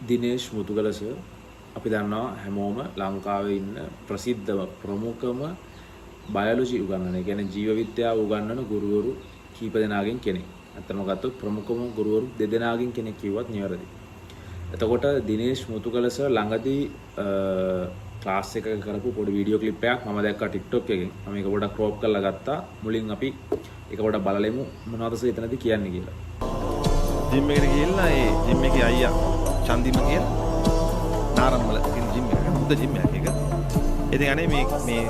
Dinesh මුතුගල sir අපි දන්නවා හැමෝම ලංකාවේ ඉන්න ප්‍රසිද්ධම ප්‍රමුඛම බයොලොජි උගන්වන, ඒ කියන්නේ ජීව විද්‍යාව උගන්වන ගුරුවරු කීප දෙනාගෙන් කෙනෙක්. ඇත්තටම ගත්තොත් ප්‍රමුඛම ගුරුවරු දෙදෙනාගෙන් කෙනෙක් කිව්වත් නිවැරදි. එතකොට දිනේෂ් මුතුගල සර් ළඟදී ක්ලාස් එකක කරපු පොඩි වීඩියෝ ක්ලිප් එකක් මම දැක්කා TikTok එකෙන්. මම ඒක පොඩ්ඩක් ක්‍රොප් කරලා ගත්තා. මුලින් අපි ඒක පොඩ්ඩක් බලලෙමු මොනවද සර් එතනදී කියන්නේ කියලා. ජිම් එකට ගිහිල්ලා ඒ ජිම් එකේ අයියා චන්දිම කියලා, නාරම්මල කියන ජිම් එකක, හොඳ ජිම් එකක් ඒක. ඉතින් අනේ මේ මේ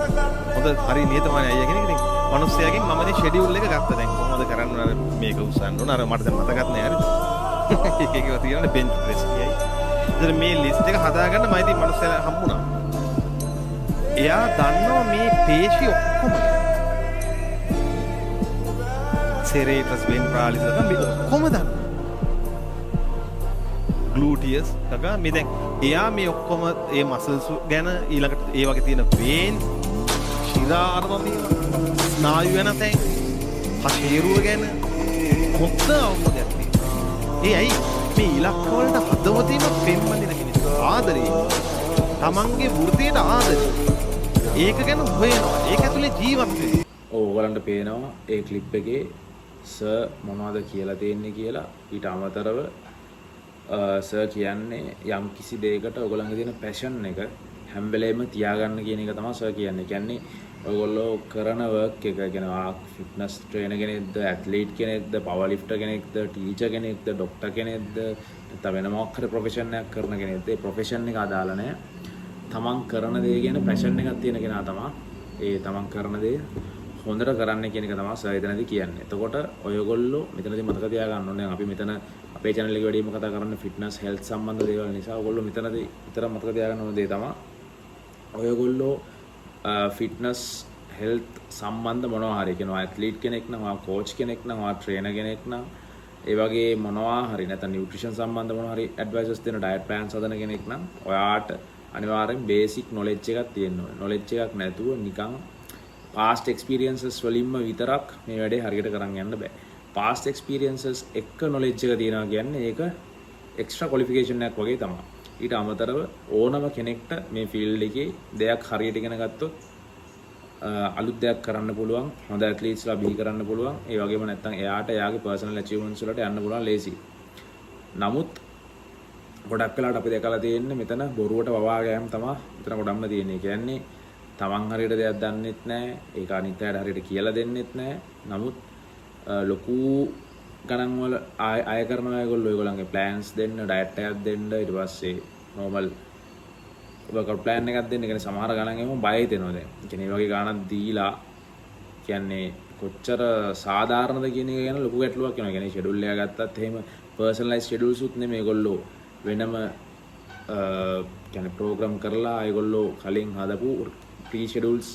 හොඳ හරි නිහතමානී අයියා කෙනෙක්. ඉතින් මිනිස්සයාගෙන් මම ඉතින් ෂෙඩියුල් එක ගත්තා. දැන් කොහොමද කරන්න අර මේක උස්සන්න ඕන, අර මට දැන් මතකත් නෑ හරිද? ඒක ඒකව තියෙනනේ බෙන්ච් ප්‍රෙස් කියයි. ඉතින් මේ ලිස්ට් එක හදාගන්න මම ඉතින් මිනිස්සයා හම්බුණා. එයා දන්නවා මේ පේශි ඔක්කොම ගැන. සෙරේටස් වෙන්ට්‍රාලිස් එක මේ ඔක්කොම දන්නවා. ග්ලූටියස් කකා මේ දැන් එයා මේ ඔක්කොම ඒ මසල්ස් ගැන, ඊළඟට ඒ වගේ තියෙන වේන්, ශිරා අරම මේවා, ස්නායු වෙන තැන්, කශේරුව ගැන හොඳ අවබෝධයක් තියෙනවා. ඒ ඇයි මේ ඉලක්ක වලට හදවතින්ම පෙම්බඳින මිනිස්සු ආදරේ, තමන්ගේ වෘත්තියට ආදරේ, ඒක ගැන හොයනවා, ඒක ඇතුලේ ජීවත් වෙනවා. ඔව්, ඔයගලන්ට පේනවා ඒ ක්ලිප් එකේ සර් මොනවද කියලා තියෙන්නේ කියලා. ඊට අමතරව සර් කියන්නේ යම් කිසි දෙයකට ඔයගොල්ලන්ගේ තියෙන පැෂන් එක හැම වෙලේම තියාගන්න කියන එක තමයි සර් කියන්නේ. කියන්නේ ඔයගොල්ලෝ කරන වර්ක් එක, කියන්නේ ඔයා ෆිට්නස් ට්‍රේනර් කෙනෙක්ද, ඇත්ලීට් කෙනෙක්ද, පවර් ලිෆ්ටර් කෙනෙක්ද, ටීචර් කෙනෙක්ද, ඩොක්ටර් කෙනෙක්ද, නැත්නම් වෙන මොකක් හරි ප්‍රොෆෙෂන් එකක් කරන කෙනෙක්ද, ඒ ප්‍රොෆෙෂන් එක අදාළ නෑ. තමන් කරන දේ ගැන පැෂන් එකක් තියෙන කෙනා තමයි ඒ තමන් කරන දේ හොඳට කරන්න කියන එක තමයි සර් එතනදී කියන්නේ. එතකොට ඔයගොල්ලෝ මෙතනදී මතක තියාගන්න ඕනේ, අපි මෙතන අපේ චැනල් එකේ වැඩිම කතා කරන්නේ ෆිට්නස් හෙල්ත් සම්බන්ධ දේවල් නිසා ඔයගොල්ලෝ මෙතනදී විතර මතක තියාගන්න ඕන දේ තමයි ඔයගොල්ලෝ ෆිට්නස් හෙල්ත් සම්බන්ධ මොනවා හරි කියනවා, ඇත්ලීට් කෙනෙක් නම්, ඔයා කෝච් කෙනෙක් නම්, ඔයා ට්‍රේනර් කෙනෙක් නම්, ඒ වගේ මොනවා හරි නැත්නම් නියුට්‍රිෂන් සම්බන්ධ මොනවා හරි ඇඩ්වයිසස් දෙන, ඩයට් ප්ලෑන්ස් හදන කෙනෙක් නම් ඔයාට අනිවාර්යෙන් බේසික් නොලෙජ් එකක් තියෙන්න ඕනේ. නොලෙජ් එකක් නැතුව නිකන් පාස්ට් එක්ස්පීරියන්සස් වලින්ම විතරක් මේ වැඩේ හරියට කරන් යන්න බෑ. පාස්ට් එක්ස්පීරියන්සස් එක්ක නොලෙජ් එක තියෙනවා කියන්නේ ඒක එක්ස්ට්‍රා ක්වොලිෆිකේෂන් එකක් වගේ තමයි. ඊට අමතරව ඕනම කෙනෙක්ට මේ ෆීල්ඩ් එකේ දෙයක් හරියට ඉගෙන ගත්තොත් අලුත් දෙයක් කරන්න පුළුවන්, හොඳ ඇත්ලීට්ස්ලා බිහි කරන්න පුළුවන්. ඒ වගේම නැත්තම් එයාට එයාගේ පර්සනල් ඇචීව්මන්ට්ස් වලට යන්න පුළුවන් ලේසි. නමුත් ගොඩක් වෙලාවට අපි දැකලා තියෙන්නේ මෙතන බොරුවට වවා ගෑම් තමයි මෙතන ගොඩක්ම තියෙන්නේ. ඒ කියන්නේ තමන් හරියට දෙයක් දන්නෙත් නෑ, ඒක අනිත් අයට හරියට කියලා දෙන්නෙත් නෑ. නමුත් ලොකු ගණන් වල අය කරනවා ඒගොල්ලෝ ඒගොල්ලන්ගේ ප්ලෑන්ස් දෙන්න, ඩයට් එකක් දෙන්න, ඊට පස්සේ නෝමල් වර්කවුට් ප්ලෑන් එකක් දෙන්න. ඒ කියන්නේ සමහර ගණන් එහෙම බය හිතෙනවා දැන්. ඒ කියන්නේ මේ වගේ ගාණක් දීලා කියන්නේ කොච්චර සාධාරණද කියන එක ගැන ලොකු ගැටලුවක් එනවා. ඒ කියන්නේ ෂෙඩියුල් එක ගත්තත් එහෙම පර්සනලයිස් ෂෙඩියුල්ස් උත් නෙමෙයි, ඒගොල්ලෝ වෙනම කියන්නේ ප්‍රෝග්‍රෑම් කරලා ඒගොල්ලෝ කලින් හදපු ප්‍රී ෂෙඩියුල්ස්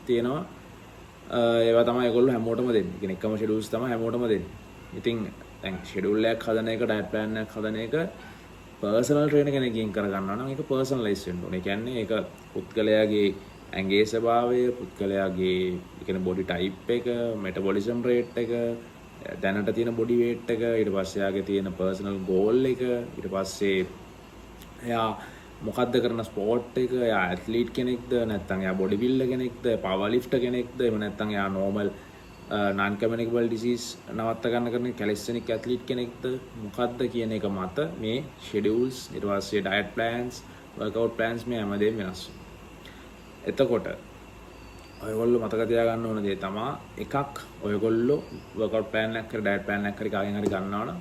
තියෙනවා. ඒවා තමයි ඒගොල්ලෝ හැමෝටම දෙන්නේ. ඒ කියන්නේ එකම ෂෙඩියුල්ස් තමයි හැමෝටම දෙන්නේ. ඉතින් දැන් ෂෙඩියුල් එකක් හදන එක, ඩයට් ප්ලෑන් එකක් හදන එක පර්සනල් ට්‍රේනර් කෙනෙක්ගෙන් කරගන්නවා නම් ඒක පර්සනලයිස් වෙන්න ඕනේ. ඒ කියන්නේ ඒක පුද්ගලයාගේ ඇඟේ ස්වභාවය, පුද්ගලයාගේ ඒ කියන්නේ බොඩි ටයිප් එක, මෙටබොලිසම් රේට් එක, දැනට තියෙන බොඩි වේට් එක, ඊට පස්සේ එයාගේ තියෙන පර්සනල් ගෝල් එක, ඊට පස්සේ එයා මොකද්ද කරන ස්පෝර්ට් එක, එයා ඇත්ලීට් කෙනෙක්ද නැත්නම් එයා බොඩි බිල්ඩර් කෙනෙක්ද, පවර් ලිෆ්ටර් කෙනෙක්ද, එහෙම නැත්නම් එයා නෝමල් නන් කමියුනිකබල් ඩිසීස් නවත්ත ගන්න කරන කැලිස්තනික් ඇත්ලීට් කෙනෙක්ද, මොකද්ද කියන එක මත මේ ෂෙඩියුල්ස්, ඊට පස්සේ ඩයට් ප්ලෑන්ස්, වර්කවුට් ප්ලෑන්ස් මේ හැමදේම වෙනස් වෙනවා. එතකොට ඔයගොල්ලෝ මතක තියාගන්න ඕන දේ තමා එකක්, ඔයගොල්ලෝ වර්කවුට් ප්ලෑන් එකක් හරි ඩයට් ප්ලෑන් එකක් හරි කාගෙන් හරි ගන්නවා නම්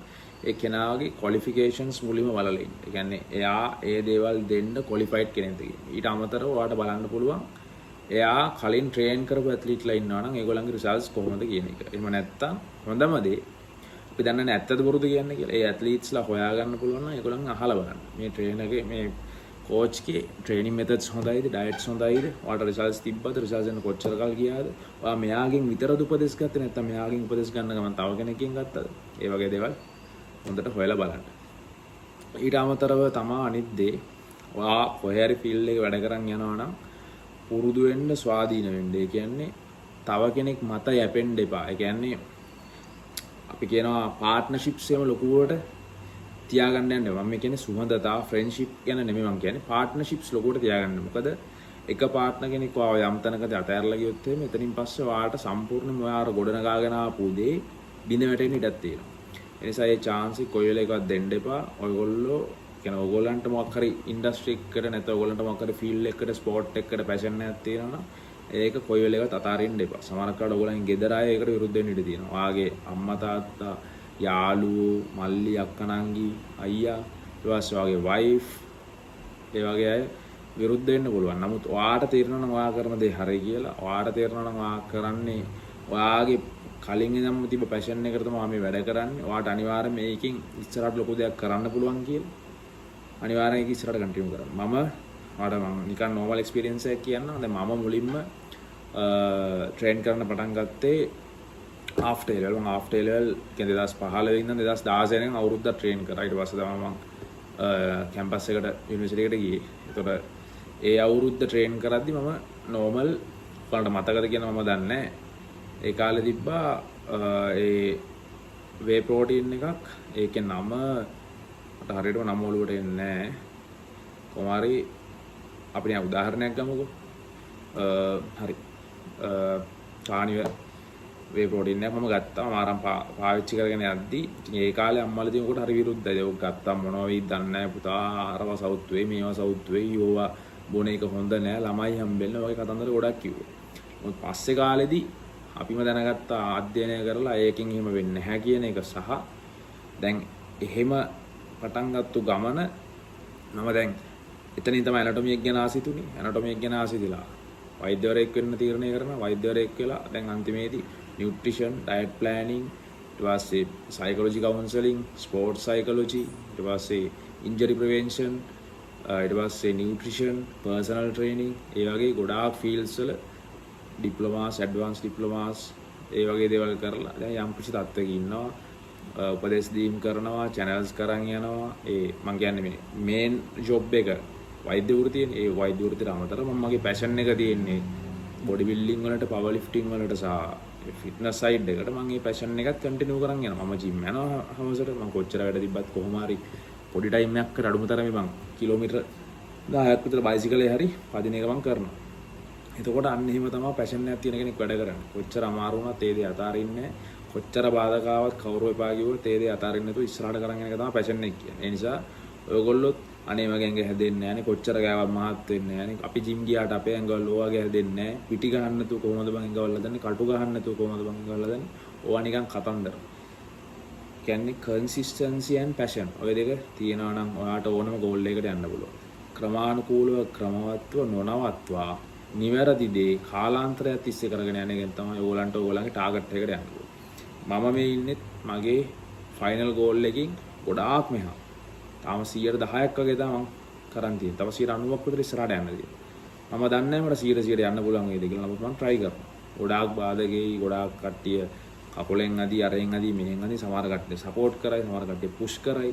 ඒ කෙනාගේ ක්වොලිෆිකේෂන්ස් මුලින්ම බලලා ඉන්න. ඒ කියන්නේ එයා ඒ දේවල් දෙන්න ක්වොලිෆයිඩ් කෙනෙක්ද කියන. ඊට අමතරව ඔයාට බලන්න පුළුවන් එයා කලින් ට්‍රේන් කරපු ඇත්ලීට්ලා ඉන්නවා නම් ඒගොල්ලන්ගේ රිසල්ට්ස් කොහොමද කියන එක. එහෙම නැත්තම් හොඳම දේ අපි දන්නේ නැහැ ඇත්තද බොරුද කියන්නේ කියලා. ඒ ඇත්ලීට්ස්ලා හොයාගන්න පුළුවන් නම් ඒගොල්ලන් අහලා බලන්න. මේ ට්‍රේනර්ගේ, මේ කෝච්ගේ ට්‍රේනින් මෙතඩ්ස් හොඳයිද, ඩයට්ස් හොඳයිද, ඔයාලට රිසල්ට්ස් තිබ්බද, රිසල්ට්ස් එන්න කොච්චර කල් ගියාද, ඔයා මෙයාගෙන් විතරද උපදෙස් ගත්තේ නැත්නම් මෙයාගෙන් උපදෙස් ගන්න ගමන් තව කෙනෙක්ගෙන් ගත්තද, ඒ වගේ දේවල් හොඳට හොයලා බලන්න. ඊට අමතරව තමා අනිත් දේ, ඔයා කොහේ හරි ෆීල්ඩ් එකේ වැඩ කරන් යනවා නම් පුරුදු වෙන්න ස්වාධීන වෙන්න. ඒ කියන්නේ තව කෙනෙක් මත යැපෙන්න එපා. ඒ කියන්නේ අපි කියනවා පාර්ට්නර්ෂිප්ස් එහෙම ලොකුවට. තියාගන්න යන්න. මම මේ කියන්නේ සුහදතා, ෆ්‍රෙන්ඩ්ෂිප් ගැන නෙමෙයි මම කියන්නේ. පාර්ට්නර්ෂිප්ස් ලොකුවට තියාගන්න. මොකද එක පාර්ට්නර් කෙනෙක් ඔයාව යම් තැනකදී අතෑරලා ගියොත් එහෙම, එතනින් පස්සේ ඔයාට සම්පූර්ණයෙන්ම ඔයා අර ගොඩනගාගෙන ආපු දේ බිඳ වැටෙන්න ඉඩක් තියෙනවා. ඒ නිසා ඒ චාන්ස් එක කොයි වෙලේකවත් දෙන්න එපා. ඔයගොල්ලෝ කියන්නේ ඔයගොල්ලන්ට මොකක් හරි ඉන්ඩස්ට්‍රි එකකට, නැත්නම් ඔයගොල්ලන්ට මොකක් හරි ෆීල්ඩ් එකකට, ස්පෝර්ට් එකකට පැෂන් එකක් තියෙනවා නම් ඒක කොයි වෙලේකවත් අතාරින්න එපා. සමහරක් වෙලාවට ඔයගොල්ලන්ගේ ගෙදර අය ඒකට විරුද්ධ වෙන්න ඉඩ තියෙනවා. ඔයාගේ අම්මා, තාත්තා, යාළුවෝ, මල්ලි, අක්කා, නංගි, අයියා, ඊට පස්සේ ඔයාගේ වයිෆ්, ඒ වගේ අය විරුද්ධ වෙන්න පුළුවන්. නමුත් ඔයාට තේරෙනවා නම් ඔයා කරන දේ හරි කියලා, ඔයාට තේරෙනවා නම් ඔයා කරන්නේ ඔයාගේ කලින් ඉඳන්ම තිබ්බ පැෂන් එකට තමයි මේ වැඩ කරන්නේ. ඔයාට අනිවාර්යයෙන් මේකෙන් ඉස්සරහට ලොකු දෙයක් කරන්න පුළුවන් කියලා. අනිවාර්යෙන් ඒක ඉස්සරහට කන්ටිනියු කරන්න. මම ඔයාට මම නිකන් නෝමල් එක්ස්පීරියන්ස් එකක් කියන්නම්. දැන් මම මුලින්ම ට්‍රේන් කරන්න පටන් ගත්තේ ආෆ්ටර් ඒ ලෙවල්. මම ආෆ්ටර් ඒ ලෙවල් කියන්නේ 2015 ඉඳන් 2016 වෙනකන් අවුරුද්දක් ට්‍රේන් කරා. ඊට පස්සේ තමයි මම කැම්පස් එකට, යුනිවර්සිටි එකට ගියේ. එතකොට ඒ අවුරුද්ද ට්‍රේන් කරද්දි මම නෝමල්, ඔයාලට මතකද කියලා මම දන්නේ නැහැ. ඒ කාලේ තිබ්බා ඒ වේ ප්‍රෝටීන් එකක්. ඒකේ නම මට හරියටම නම ඔලුවට එන්නේ නැහැ. කොහොම හරි අපි නිකන් උදාහරණයක් ගමුකෝ. හරි. කානිව වේ ප්‍රෝටීන් එකක් මම ගත්තා. මම අරන් පාවිච්චි කරගෙන යද්දි ඉතින් ඒ කාලේ අම්මලා ඉතින් ඔකට හරි විරුද්ධයි. ඒක ගත්තා මොනවා වෙයිද දන්නේ නැහැ පුතා. අරවා සවුත් වෙයි, මේවා සවුත් වෙයි, ඕවා බොන එක හොඳ නෑ, ළමයි හම්බෙන්න වගේ කතන්දර ගොඩක් කිව්වා. මොකද පස්සේ කාලෙදි අපිම දැනගත්තා අධ්‍යයනය කරලා ඒකෙන් එහෙම වෙන්නේ නැහැ කියන එක. සහ දැන් එහෙම පටන් ගත්තු ගමන මම දැන් එතනින් තමයි ඇනටොමි එක ගැන ආසිතුනේ. ඇනටොමි එක ගැන ආසිතිලා වෛද්‍යවරයෙක් වෙන්න තීරණය කරනවා. වෛද්‍යවරයෙක් වෙලා දැන් අන්තිමේදී නියුට්‍රිෂන්, ඩයට් ප්ලෑනින්, ඊට පස්සේ සයිකොලොජි කවුන්සලින්, ස්පෝර්ට්ස් සයිකොලොජි, ඊට පස්සේ ඉන්ජරි ප්‍රිවෙන්ෂන්, ඊට පස්සේ නියුට්‍රිෂන්, පර්සනල් ට්‍රේනින්, ඒ වගේ ගොඩාක් ෆීල්ඩ්ස් වල ඩිප්ලෝමාස්, ඇඩ්වාන්ස් ඩිප්ලෝමාස්, ඒ වගේ දේවල් කරලා දැන් යම් කිසි තත්ත්වයක ඉන්නවා. උපදෙස් දීම් කරනවා, චැනල්ස් කරන් යනවා. ඒ මං කියන්නේ මේ මේන් ජොබ් එක වෛද්‍ය වෘත්තියනේ. ඒ වෛද්‍ය වෘත්තියට අමතරව මම මගේ පැෂන් එක තියෙන්නේ බොඩි බිල්ඩින් වලට, පවර් ලිෆ්ටිං වලට සහ ෆිට්නස් සයිඩ් එකට. මං ඒ පැෂන් එකත් කන්ටිනියු කරන් යනවා. මම ජිම් යනවා හවසට. මං කොච්චර වැඩ තිබ්බත් කොහොම හරි පොඩි ටයිම් එකක් කර අඩුම තරමේ මං කිලෝමීටර් 10ක් විතර බයිසිකලේ හරි පදින එක මං කරනවා. එතකොට අන්න එහෙම තමයි පැෂන් එකක් තියෙන කෙනෙක් වැඩ කරන්නේ. කොච්චර අමාරු වුණත් ඒ දේ අතාරින්නේ, කොච්චර බාධක ආවත්, කවුරු එපා කිව්වොත් ඒ දේ අතාරින්න නැතුව ඉස්සරහට කරන් යන එක තමයි පැෂන් එක කියන්නේ. ඒ නිසා ඔයගොල්ලොත් අනේ මගේ ඇඟ හැදෙන්නේ නෑනේ, කොච්චර ගෑවත් මහත් වෙන්නේ නෑනේ, අපි ජිම් ගියාට අපේ ඇඟවල ඔය වගේ හැදෙන්නේ නෑ, පිටි ගහන්න නැතුව කොහොමද බං ඇඟවල් හදන්නේ, කටු ගහන්න නැතුව කොහොමද බං ඇඟවල් හදන්නේ, ඕවා නිකන් කතන්දර. කියන්නේ කන්සිස්ටන්සි ඇන්ඩ් පැෂන්, ඔය දෙක තියෙනවා නම් ඔයාට ඕනම ගෝල් එකකට යන්න පුළුවන්. ක්‍රමානුකූලව, ක්‍රමවත්ව, නොනවත්වා නිවැරදි දේ කාලාන්තරයක් තිස්සේ කරගෙන යන එකෙන් තමයි ඕගොල්ලන්ට ඕගොල්ලන්ගේ ටාගට් එකට යන්න පුළුවන්. මම මේ ඉන්නෙත් මගේ ෆයිනල් ගෝල් එකකින් ගොඩාක් මෙහා. තාම 110ක් වගේ තමයි මං කරන් තියෙන්නේ. තව 90ක් විතර ඉස්සරහට යන්න තියෙනවා. මම දන්නේ නැහැ මට 100 100 යන්න පුළුවන් වේද කියලා. නමුත් මං try කරනවා. ගොඩාක් බාධක එයි, ගොඩාක් කට්ටිය කකුලෙන් අදි, අරෙන් අදි, මෙහෙන් අදි. සමහර කට්ටිය සපෝට් කරයි, සමහර කට්ටිය පුෂ් කරයි.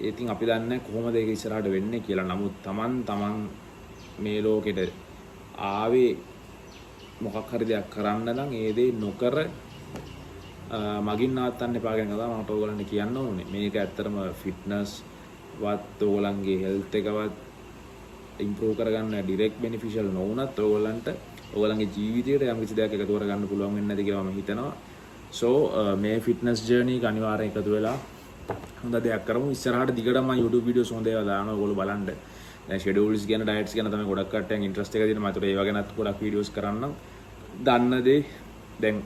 ඉතින් අපි දන්නේ කොහොමද ඒක ඉස්සරහට වෙන්නේ කියලා. නමුත් තමන් තමන් මේ ලෝකෙට ආවේ මොකක් හරි දෙයක් කරන්න නම් ඒ දේ නොකර මගින් නවත්තන්න එපා කියන එක තමයි මට ඕගොල්ලන්ට කියන්න ඕනේ. මේක ඇත්තටම ෆිට්නස් වත් ඕගොල්ලන්ගේ හෙල්ත් එකවත් ඉම්ප්‍රූව් කරගන්න ඩිරෙක්ට් බෙනිෆිෂල් නොවුනත් ඕගොල්ලන්ට ඕගොල්ලන්ගේ ජීවිතයට යම් කිසි දෙයක් එකතු කරගන්න පුළුවන් වෙන්නේ නැති කියලා මම හිතනවා. සෝ මේ ෆිට්නස් ජර්නි එක අනිවාර්යෙන් එකතු වෙලා හොඳ දෙයක් කරමු. ඉස්සරහට දිගටම මම YouTube videos හොඳ ඒවා දානවා, ඔයගොල්ලෝ බලන්න. දැන් ෂෙඩියුල්ස් ගැන, ඩයට්ස් ගැන තමයි ගොඩක් කට්ටියන් ඉන්ට්‍රස්ට් එක තියෙන. මම ඒතර ඒවා ගැනත් ගොඩක් වීඩියෝස් කරන්නම්. දන්න දේ දැන්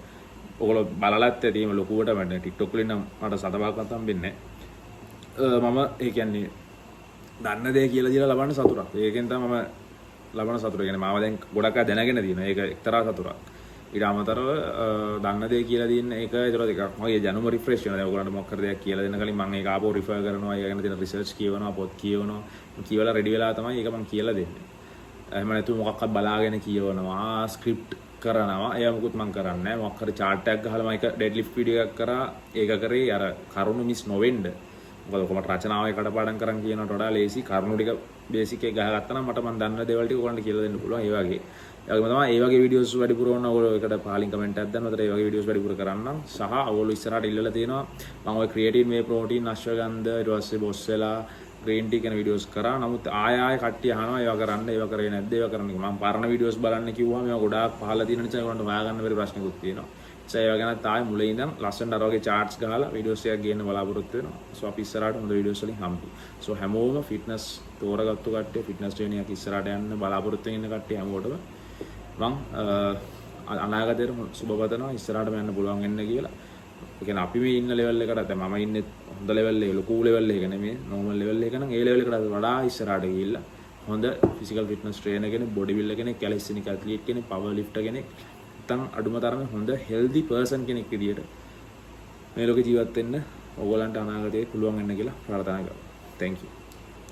ඔයගොල්ලෝ බලලත් ඇති. එහෙම ලොකුවට මට TikTok වලින් නම් මට සත පහක්වත් හම්බෙන්නේ නැහැ. මම ඒ කියන්නේ දන්න දේ කියලා දීලා ලබන සතුටක්. ඒකෙන් තමයි මම ලබන සතුට. ඒ කියන්නේ මාව දැන් ගොඩක් අය දැනගෙන තියෙනවා. ඒක එක්තරා සතුටක්. ඊට අමතරව දන්න දේ කියලා දෙන්න ඒක ඒතර එකක් මගේ දැනුම රිෆ්‍රෙෂ් වෙනවා. දැන් ඔයගොල්ලන්ට මොකක් හරි දෙයක් කියලා දෙන්න කලින් මම ඒක ආපහු රිෆර් කරනවා. ඒක ගැන තියෙන රිසර්ච් කියවනවා, පොත් කියවනවා. කියවලා රෙඩි වෙලා තමයි ඒක මම කියලා දෙන්නේ. එහෙම නැතුව මොකක්වත් බලාගෙන කියවනවා, ස්ක්‍රිප්ට් කරනවා, ඒවා මොකුත් මං කරන්නේ නැහැ. මොකක් හරි චාට් එකක් ගහලා මම එක ඩෙඩ් ලිෆ්ට් වීඩියෝ එකක් කරා. ඒක කරේ අර කරුණු මිස් නොවෙන්න. මොකද ඔක මට රචනාවේ කඩපාඩම් කරන් කියනවට වඩා ලේසි කරුණු ටික බේසික් එක ගහගත්තා නම් මට මං දන්න දේවල් ටික ඔයගොල්ලන්ට කියලා දෙන්න පුළුවන්. ඒ වගේ. ඒ වගේම තමයි ඒ වගේ වීඩියෝස් වැඩිපුර ඕන ඔයගොල්ලෝ ඒකට පහලින් කමෙන්ට් එකක් දාන්න. උතර ඒ වගේ වීඩියෝස් වැඩිපුර කරන්නම්. සහ ඔයගොල්ලෝ ඉස්සරහට ඉල්ලලා තියෙනවා මං ඔය ක්‍රියේටින්, වේ ප්‍රෝටීන්, අශ්වගන්ධ, ඊට පස්සේ බොස් වෙලා ග්‍රීන් ටී කියන වීඩියෝස් කරා. නමුත් ආය ආය කට්ටිය අහනවා ඒවා කරන්න, ඒවා කරේ නැද්ද, ඒවා කරන්න කියලා. මං පරණ වීඩියෝස් බලන්න කිව්වම ඒවා ගොඩාක් පහළ තියෙන නිසා ඒගොල්ලන්ට හොයාගන්න බැරි ප්‍රශ්නකුත් තියෙනවා. නිසා ඒවා ගැනත් ආයේ මුලින් ඉඳන් ලස්සනට අර වගේ චාට්ස් ගහලා වීඩියෝස් එකක් ගේන්න බලාපොරොත්තු වෙනවා. සෝ අපි ඉස්සරහට හොඳ වීඩියෝස් වලින් හම්බෙමු. සෝ හැමෝම ෆිට්නස් තෝරගත්තු කට්ටිය, ෆිට්නස් ට්‍රේනින් එකක් ඉස්සරහට යන්න බලාපොරොත්තු වෙන ඉන්න කට්ටිය හැමෝටම මං අනාගතයට සුබ පතනවා, ඉස්සරහටම යන්න පුළුවන් වෙන්න කියලා. ඒ කියන්නේ අපි මේ ඉන්න ලෙවල් එකට, දැන් මම ඉන්නේ හොඳ ලෙවල් එක, ලොකු ලෙවල් එක නෙමෙයි, නෝමල් ලෙවල් එක නම් ඒ ලෙවල් එකට වඩා ඉස්සරහට ගිහිල්ලා හොඳ ෆිසිකල් ෆිට්නස් ට්‍රේනර් කෙනෙක්, බොඩි බිල්ඩර් කෙනෙක්, කැලිස්තනික් ඇත්ලීට් කෙනෙක්, පවර් ලිෆ්ටර් කෙනෙක්, නැත්නම් අඩුම තරමේ හොඳ හෙල්දි පර්සන් කෙනෙක් විදියට මේ ලෝකේ ජීවත් වෙන්න ඕගොල්ලන්ට අනාගතේ පුළුවන් වෙන්න කියලා ප්‍රාර්ථනා කරනවා. Thank you.